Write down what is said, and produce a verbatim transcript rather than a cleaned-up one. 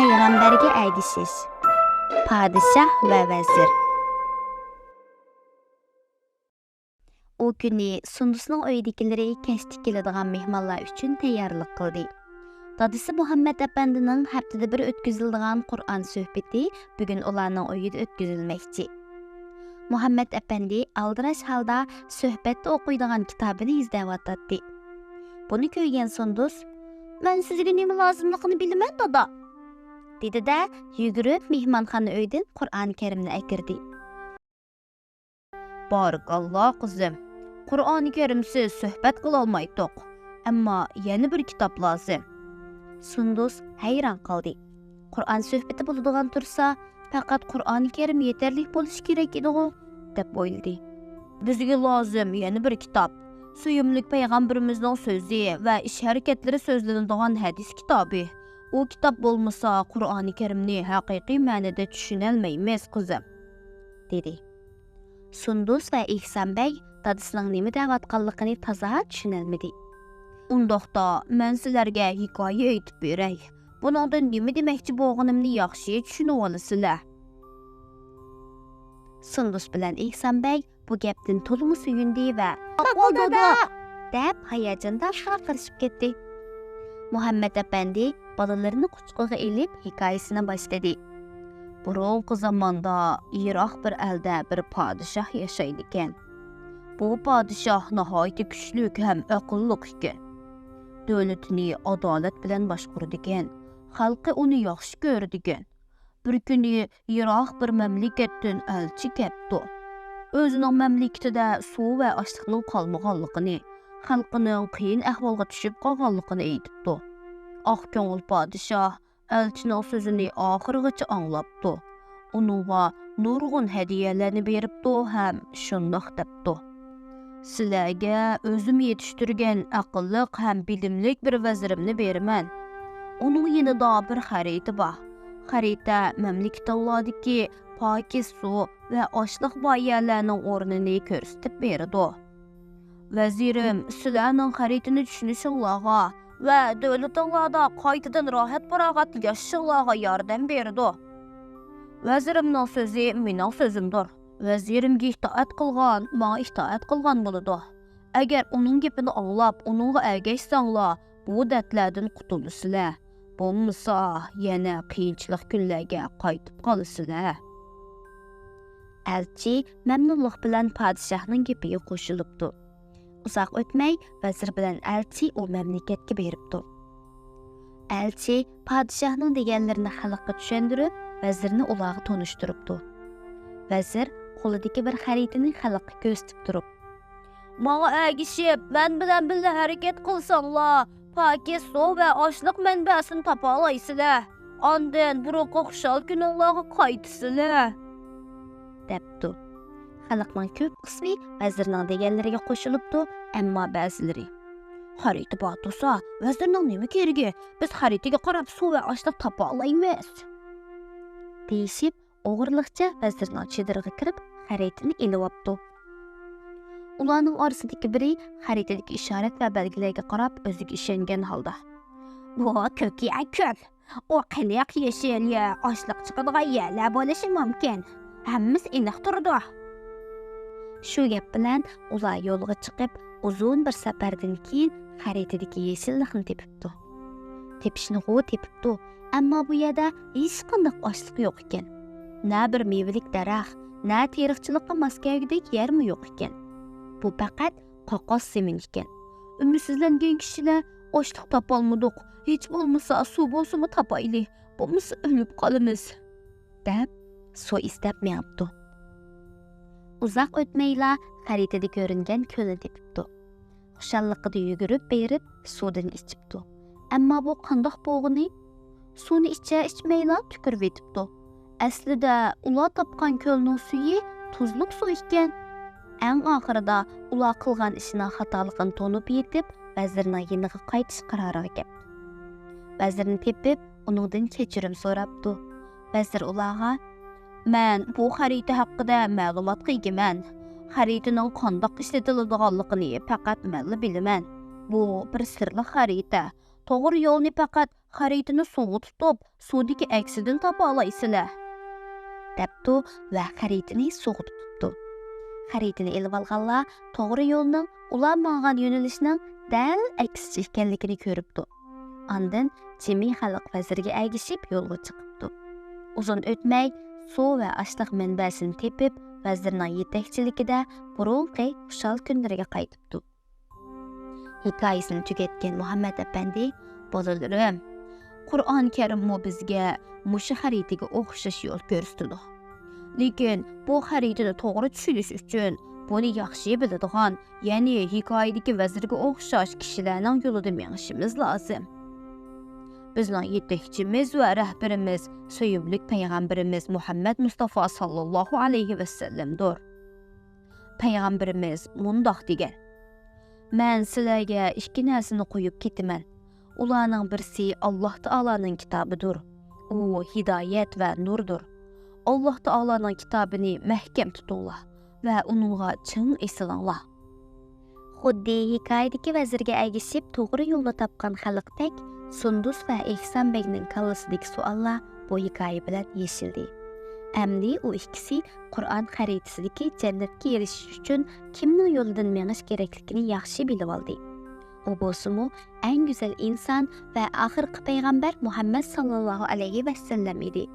پەيغەمبەرگە ئەگىشىش. پادىشاھ ۋە ۋەزىر. ئۇ كۈنى سۇندۇسنىڭ ئۆيىدىكىلىرى كەچتە كېلىدىغان مېھمانلار ئۈچۈن تەييارلىق قىلدى. دادىسى مۇھەممەت ئەپەندىنىڭ ھەپتىدە بىر ئۆتكۈزۈلىدىغان قۇرئان سۆھبىتى بۈگۈن ئۇلارنىڭ ئۆيىدە ئۆتكۈزۈلمەكچى. مۇھەممەت ئەپەندى ئالدىراش ھالدا سۆھبەتتە ئوقۇيدىغان كىتابىنى ئىزدەۋاتاتتى. بۇنى كۆرگەن سۇندۇس، «مەن سىزگە نېمە لازىملىقىنى بىلىمەن، دادا!» دېدى-دە، يۈگۈرۈپ مېھمانخانا ئۆيدىن قۇرئان كەرىمنى ئەكىردى. بارىكاللا، قىزىم. قۇرئان كەرىمسىز سۆھبەت قىلالمايتتۇق. ئەمما يەنە بىر كىتاب لازىم. سۇندۇس ھەيران قالدى. قۇرئان سۆھبىتى بولىدىغان تۇرسا، پەقەت قۇرئان كەرىم يېتەرلىك بولۇشى كېرەك ئىدىغۇ، دەپ ئويلىدى. بىزگە لازىم يەنە بىر كىتاب. سۆيۈملۈك پەيغەمبىرىمىزنىڭ سۆزى ۋە ئىش-ھەرىكەتلىرى سۆزلىنىدىغان ھەدىس كىتابى. ئۇ كىتاب بولمىسا، قۇرئان كەرىمنى ھەقىقىي مەنىدە چۈشىنەلمەيمىز، قىزىم، دېدى. سۇندۇس ۋە ئېھسان بەگ دادىسىنىڭ نېمە دەۋاتقانلىقىنى تازا چۈشىنەلمىدى. ئۇنداقتا، مەن سىلەرگە ھېكايە ئېيتىپ بېرەي. بۇنىڭدىن نېمە دېمەكچى بولغىنىمنى ياخشى چۈشىنىۋالىسىلەر. سۇندۇس بىلەن ئېھسان بەگ بۇ گەپتىن تولىمۇ سۆيۈندى ۋە، «ماقۇل، دادا!» دەپ ھاياجاندا ۋارقىرىشىپ كەتتى. مۇھەممەت ئەپەندى بالىلىرىنى قۇچىقىغا ئېلىپ ھېكايىسىنى باشلىدى. بۇرۇنقى زاماندا يىراق بىر ئەلدە بىر پادىشاھ ياشايدىكەن. بۇ پادىشاھ ناھايىتى كۈچلۈك ھەم ئەقىللىق ئىكەن. دۆلىتىنى ئادالەت بىلەن باشقۇرىدىكەن. خەلقى ئۇنى ياخشى كۆرىدىكەن. بىر كۈنى يىراق بىر مەملىكەتتىن ئەلچى كەپتۇ. ئۆزىنىڭ مەملىكىتىدە سۇ ۋە ئاشلىقنىڭ قالمىغانلىقىنى، خەلقىنىڭ قىيىن ئەھۋالغا چۈشۈپ قالغانلىقىنى ئېيتىپتۇ. ئاق كۆڭۈل پادىشاھ ئەلچىنىڭ سۆزىنى ئاخىرىغىچە ئاڭلاپتۇ. ئۇنىڭغا نۇرغۇن ھەدىيەلەرنى بېرىپتۇ ھەم شۇنداق دەپتۇ: «سىلەرگە ئۆزۈم يېتىشتۈرگەن ئەقىللىق ھەم بىلىملىك بىر ۋەزىرىمنى بېرىمەن. ئۇنىڭ يېنىدا بىر خەرىتە بار. خەرىتە مەملىكىتىڭلاردىكى پاكىز سۇ ۋە ئاشلىق بار يەرلەرنىڭ ئورنىنى كۆرسىتىپ بېرىدۇ. ۋەزىرىم، سىلەرنىڭ خەرىتىنى چۈشىنىشىڭلارغا ۋە دۆلىتىڭلاردا قايتىدىن راھەت-پاراغەت ياشىشىڭلارغا ياردەم بېرىدۇ. ۋەزىرىمنىڭ سۆزى مېنىڭ سۆزۈمدۇر. ۋەزىرىمگە ئىتائەت قىلغان ماڭا ئىتائەت قىلغان بولىدۇ. ئەگەر ئۇنىڭ گېپىنى ئاڭلاپ، ئۇنىڭغا ئەگەشسەڭلار، بۇ دەردلەردىن قۇتۇلىسىلەر. بولمىسا، يەنە قىيىنچىلىق كۈنلەرگە قايتىپ قالىسىلەر.» ئەلچى مەمنۇنلۇق بىلەن پادىشاھنىڭ گېپىگە قوشۇلۇپتۇ. ئۇزاق ئۆتمەي، ۋەزىر بىلەن ئەلچى ئۇ مەملىكەتكە بېرىپتۇ. ئەلچى پادىشاھنىڭ دېگەنلىرىنى خەلققە چۈشەندۈرۈپ، ۋەزىرنى ئۇلارغا تونۇشتۇرۇپتۇ. ۋەزىر قولىدىكى بىر خەرىتىنى خەلققە كۆرسىتىپ تۇرۇپ، «ماڭا ئەگىشىپ، مەن بىلەن بىللە ھەرىكەت قىلساڭلار، پاكىز سۇ ۋە ئاشلىق مەنبەسىنى تاپالايسىلەر. ئاندىن بۇرۇنقى خۇشال كۈنۈڭلارغا قايتىسىلەر.» دەپتۇ. خەلقنىڭ كۆپ قىسمى ۋەزىرنىڭ دېگەنلىرىگە قوشۇلۇپتۇ، ئەمما بەزىلىرى، «خەرىتە بار تۇرسا، ۋەزىرنىڭ نېمە كېرىكى؟ بىز خەرىتىگە قاراپ سۇ ۋە ئاشلىق تاپالايمىز.» دېيىشىپ، ئوغرىلىقچە ۋەزىرنىڭ چېدىرىغا كىرىپ، خەرىتىنى ئېلىۋاپتۇ. ئۇلارنىڭ ئارىسىدىكى بىرى خەرىتىدىكى ئىشارەت ۋە بەلگىلەرگە قاراپ، ئۆزىگە ئىشەنگەن ھالدا، «بۇ كۆك يەر كۆل. ئۇ قېنىق يېشىل يەر، ئاشلىق چىقىدىغان يەرلەر بولۇشى مۇمكىن. ھەممىسى ئېنىق تۇرىدۇ.» شۇ گەپ بىلەن ئۇلار يولغا چىقىپ، ئۇزۇن بىر سەپەردىن كېيىن خەرىتىدىكى يېشىللىقنى تېپىپتۇ. تېپىشنىغۇ تېپىپتۇ، ئەمما بۇ يەردە ھېچقانداق ئاشلىق يوق ئىكەن. نە بىر مېۋىلىك دەرەخ، نە تېرىقچىلىققا ماس كەلگۈدەك يەرمۇ يوق ئىكەن. بۇ پەقەت قاقاس زېمىن ئىكەن. ئۈمىدسىزلەنگەن كىشىلەر، «ئاشلىق تاپالمىدۇق، ھېچ بولمىسا سۇ بولسىمۇ تاپايلى، بولمىسا ئۆلۈپ قالىمىز.» دەپ، سۇ ئىزدەپ مېڭىپتۇ. ئۇزاق ئۆتمەيلا خەرىتىدە كۆرۈنگەن كۆلنى تېپىپتۇ. خۇشاللىقىدا يۈگۈرۈپ بېرىپ سۇدىن ئىچىپتۇ. ئەمما بۇ قانداق بولغىنى؟ سۇنى ئىچە ئىچمەيلا تۈكۈرۈۋېتىپتۇ. ئەسلىدە ئۇلار تاپقان كۆلنىڭ سۈيى تۇزلۇق سۇ ئىكەن. ئەڭ ئاخىرىدا ئۇلار قىلغان ئىشىنىڭ خاتالىقىنى تونۇپ يېتىپ، ۋەزىرنىڭ يېنىغا قايتىش قارارىغا كەپتۇ. ۋەزىرنى تېپىپ، ئۇنىڭدىن كەچۈرۈم سوراپتۇ. ۋەزىر ئۇلارغا، «مەن بۇ خەرىتە ھەققىدە مەلۇماتقا ئىگىمەن. خەرىتىنىڭ قانداق ئىشلىتىلىدىغانلىقىنى پەقەت مەنلا بىلىمەن. بۇ بىر سىرلىق خەرىتە. توغرا يولنى پەقەت خەرىتىنى سۇغا تۇتۇپ، سۇدىكى ئەكسىدىن تاپالايسىلەر» دەپتۇ ۋە خەرىتىنى سۇغا تۇتۇپتۇ. خەرىتىنى ئېلىۋالغانلار توغرا يولنىڭ، ئۇلار ماڭغان يۆنىلىشنىڭ دەل ئەكسىچە ئىكەنلىكىنى كۆرۈپتۇ. ئاندىن جىمى خەلق ۋەزىرگە ئەگىشىپ يولغا چىقىپتۇ. ئۇزۇن ئۆتمەي، سۇ ۋە ئاشلىق مەنبەسىنى تېپىپ، ۋەزىرنىڭ يېتەكچىلىكىدە بۇرۇنقى خۇشال كۈنلىرىگە قايتىپتۇ. ھېكايىسىنى تۈگەتكەن مۇھەممەد ئەپەندى: «بالىلىرىم، قۇرئان كەرىممۇ بىزگە مۇشۇ خەرىتىگە ئوخشاش يول كۆرسىتىدۇ. لېكىن بۇ خەرىتىنى توغرا چۈشىنىش ئۈچۈن، بۇنى ياخشى بىلىدىغان، يەنى ھېكايىدىكى ۋەزىرگە ئوخشاش كىشىلەرنىڭ يولىدا مېڭىشىمىز لازىم. بىزنىڭ يېتەكچىمىز ۋە رەھبىرىمىز سۆيۈملۈك پەيغەمبىرىمىز مۇھەممەد مۇستافا ساللاللاھۇ ئەلەيھى ۋەسەللەمدۇر. پەيغەمبىرىمىز مۇنداق دېگەن: مەن سىلەرگە ئىككى نەرسىنى قويۇپ كېتىمەن. ئۇلارنىڭ بىرسى ئاللاھ تائالانىڭ كىتابىدۇر. ئۇ ھىدايەت ۋە نۇردۇر. ئاللاھ تائالانىڭ كىتابىنى مەھكەم تۇتۇڭلار ۋە ئۇنىڭغا چىڭ ئېسىلىڭلار.» خۇددى ھېكايىدىكى ۋەزىرگە ئەگىشىپ توغرا يولنى تاپقان خەلقتەك، سۇندۇس ۋە ئېھسان بەگنىڭ كاللىسىدىكى سوئاللار بۇ ھېكايە بىلەن يېشىلدى. ئەمدى ئۇ ئىككىسى قۇرئان خەرىتىسىدىكى جەننەتكە ئېرىشىش ئۈچۈن كىمنىڭ يولىدىن مېڭىش كېرەكلىكىنى ياخشى بىلىۋالدى. ئۇ بولسىمۇ ئەڭ گۈزەل ئىنسان ۋە ئاخىرقى پەيغەمبەر مۇھەممەد ساللاللاھۇ ئەلەيھى ۋەسەللەم ئىدى.